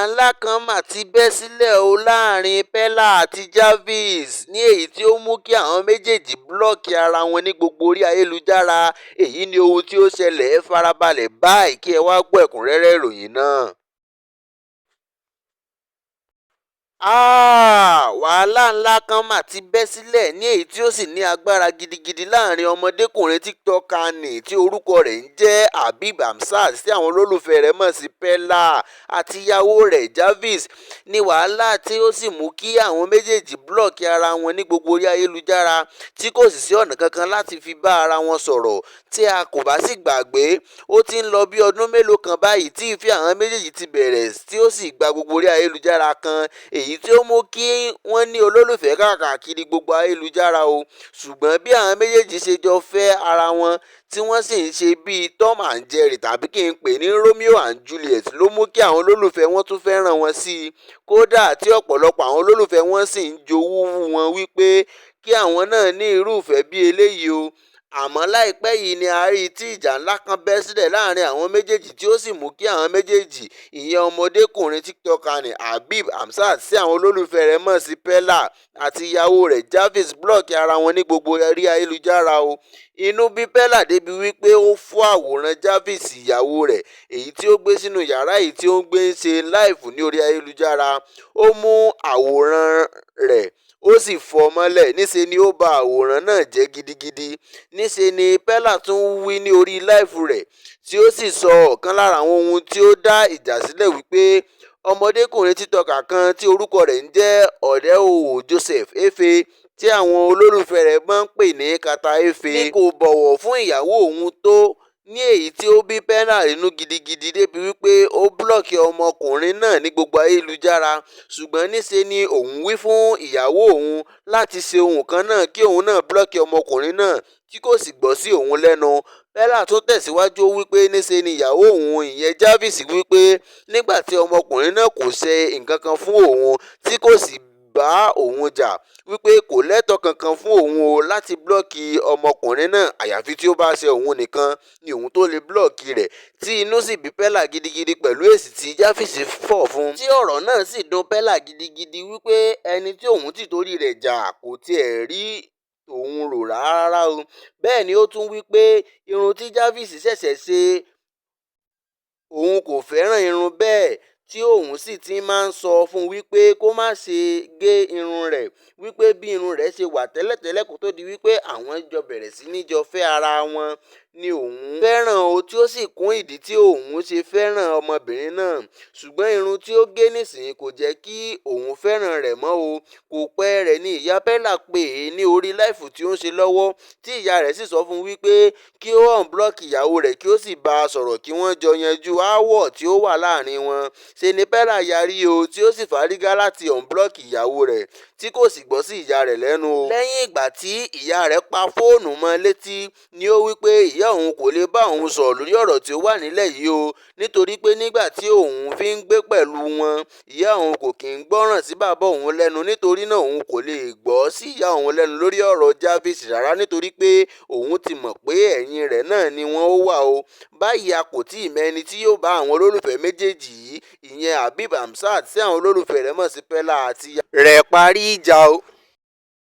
Ńlá kan mà ti bẹ́ sílẹ̀ o láàrin Peller àti Jarvis, ní èyí tí ó mú kí àwọn méjèèjì block ara wọn ní gbogbo orí ayélujára. Èyí ni ohun tí ó ṣẹlẹ̀. Ẹ farabalẹ̀ báyìí kí ẹ wá gbọ́ ẹ̀kúnrẹ́rẹ́ ìròyìn náà. Wàhálà ńlá kan mà ti bẹ́ sílẹ̀ ní èyí tí ó sì ní agbára gidigidi láàrin ọmọdékùnrin TikToker ní tí orúkọ rẹ̀ ń jẹ́ Habeeb Hamzat, tí àwọn olólùfẹ́ rẹ̀ mọ̀ sí Peller, àti ìyàwó rẹ̀ Jarvis, ní wàhálà tí ó sì mú kí àwọn méjèèjì block ara wọn ní gbogbo orí ayélujára, tí kò sì sí ọ̀nà kankan láti fi bá ara wọn sọ̀rọ̀. Tí a kò bá sì gbàgbé, ó ti ń lọ bí ọdún mélòó kan báyìí tí ìfẹ́ àwọn méjèèjì ti bẹ̀rẹ̀, tí ó sì gba gbogbo orí ayélujára kan, èyí tí ó mú kí wọ́n ní olólùfẹ́ káàkiri gbogbo ayélujára o. Ṣùgbọ́n bí àwọn méjèèjì ṣe jọ fẹ́ ara wọn, tí wọ́n sì ń ṣe bíi Tom and Jerry, tàbí kí n pè ní Romeo and Juliet, ló mú kí àwọn olólùfẹ́ wọn tún fẹ́ràn wọn sí i, kódà tí ọ̀pọ̀lọpọ̀ àwọn olólùfẹ́ wọn sì ń jowú wọn wípé kí àwọn náà ní irúfẹ́ bí eléyìí o. Àmọ́ láìpẹ́ yìí ni a rí tí ìjà ńlá kan bẹ́ sílẹ̀ láàrin àwọn méjèèjì, tí ó sì mú kí àwọn méjèèjì, ìyẹn ọmọdékùnrin TikToker ní Habeeb Hamzat tí àwọn olólùfẹ́ rẹ̀ mọ̀ sí Peller, àti ìyàwó rẹ̀ Jarvis, block ara wọn ní gbogbo orí ayélujára o. Inú bí Peller débi wípé ó fọ́ àwòrán Jarvis ìyàwó rẹ̀, èyí tí ó gbé sínú yàrá èyí tí ó ń gbé ń ṣe live ní orí ayélujára. Ó mú àwòrán rẹ̀, ó sì fọ́ ọ mọ́lẹ̀. Níṣe ni ó ba àwòrán náà jẹ́ gidigidi. Níṣe ni Peller tún wí ní orí live rẹ̀, tí ó sì sọ ọ̀kan lára àwọn ohun tí ó dá ìjà sílẹ̀, wípé ọmọdékùnrin TikToker kan tí orúkọ rẹ̀ ń jẹ́ Ọ̀rẹ́òwò Joseph Efe, tí àwọn olólùfẹ́ rẹ̀ máa ń pè ní Carter Efe, ní kò bọ̀wọ̀ fún ìyàwó òun tó, ní èyí tí ó bí Peller nínú gidigidi débi wípé ó block ọmọkùnrin náà ní gbogbo ayélujára. Ṣùgbọ́n níṣe ni òun wí fún ìyàwó òun láti ṣe ohun kan náà, kí òun náà block ọmọkùnrin náà, tí kò sì gbọ́ sí òun lẹ́nu. Peller tún tẹ̀síwájú wípé níṣe ni ìyàwó òun, ìyẹn Jarvis, wípé nígbà tí ọmọkùnrin náà kò ṣe nǹkan kan fún òun, tí kò sì bá òun jà, wípé kò lẹ́tọ̀ọ́ kankan fún òun o láti block ọmọkùnrin náà, àyàfi tí ó bá ṣe òun nìkan ni òun tó lè block rẹ̀, tí inú sì bí Peller gidigidi pẹ̀lú èsì tí Jarvis fọ̀ fún un. Tí ọ̀rọ̀ náà sì dùn Peller gidigidi wípé ẹni tí òun ti torí rẹ̀ jà kò tiẹ̀ rí tòun rò rárá o. Bẹ́ẹ̀ ni ó tún wí pé irun tí Jarvis ṣẹ̀ṣẹ̀ ṣe, òun kò fẹ́ràn irun bẹ́ẹ̀, tí òun sì ti máa ń sọ fún un wípé kó má ṣe gé irun rẹ̀, wípé bí irun rẹ̀ ṣe wà tẹ́lẹ̀tẹ́lẹ̀ kó tó di wípé àwọn jọ bẹ̀rẹ̀ sí ní jọ fẹ́ ara wọn ni òun fẹ́ràn o, tí ó sì kún ìdí tí òun ṣe fẹ́ràn ọmọbìnrin náà. Ṣùgbọ́n irun tí ó gé nísìnyí kò jẹ́ kí òun fẹ́ràn rẹ̀ mọ́ o. Kò pẹ́ rẹ̀ ni ìyá Peller pè é ní orí live tí ó ń ṣe lọ́wọ́, tí ìyá rẹ̀ sì sọ fún un wípé kí ó unblock ìyàwó rẹ̀, kí ó sì bá a sọ̀rọ̀, kí wọ́n jọ yanjú aáwọ̀ tí ó wà láàrin wọn. Ṣe ni Peller yarí o, tí ó sì fárígá láti unblock ìyàwó rẹ̀, tí kò sì gbọ́ sí ìyá rẹ̀ lẹ́nu o. Lẹ́yìn ìgbà tí ìyá rẹ̀ pa fóònù mọ́ létí ni ó wí pé ìyá òun kò lè bá òun sọ̀rọ̀ lórí ọ̀rọ̀ tí ó wà nílẹ̀ yìí o, nítorí pé nígbà tí òun fi ń gbé pẹ̀lú wọn, ìyá òun kò kí ń gbọ́ràn sí bàbá òun lẹ́nu. Nítorí náà, òun kò lè gbọ́ sí ìyá òun lẹ́nu lórí ọ̀rọ̀ Jarvis rárá, nítorí pé òun ti mọ̀ pé ẹ̀yìn rẹ̀ náà ni wọ́n ó wà o. Báyìí, a kò tíì mọ ẹni tí yóò bá àwọn olólùfẹ́ méjèèjì yìí, ìyẹn Habeeb Hamzat tí àwọn olólùfẹ́ rẹ̀ mọ̀ sí Peller, àti ìyá rẹ̀ parí ìjà o.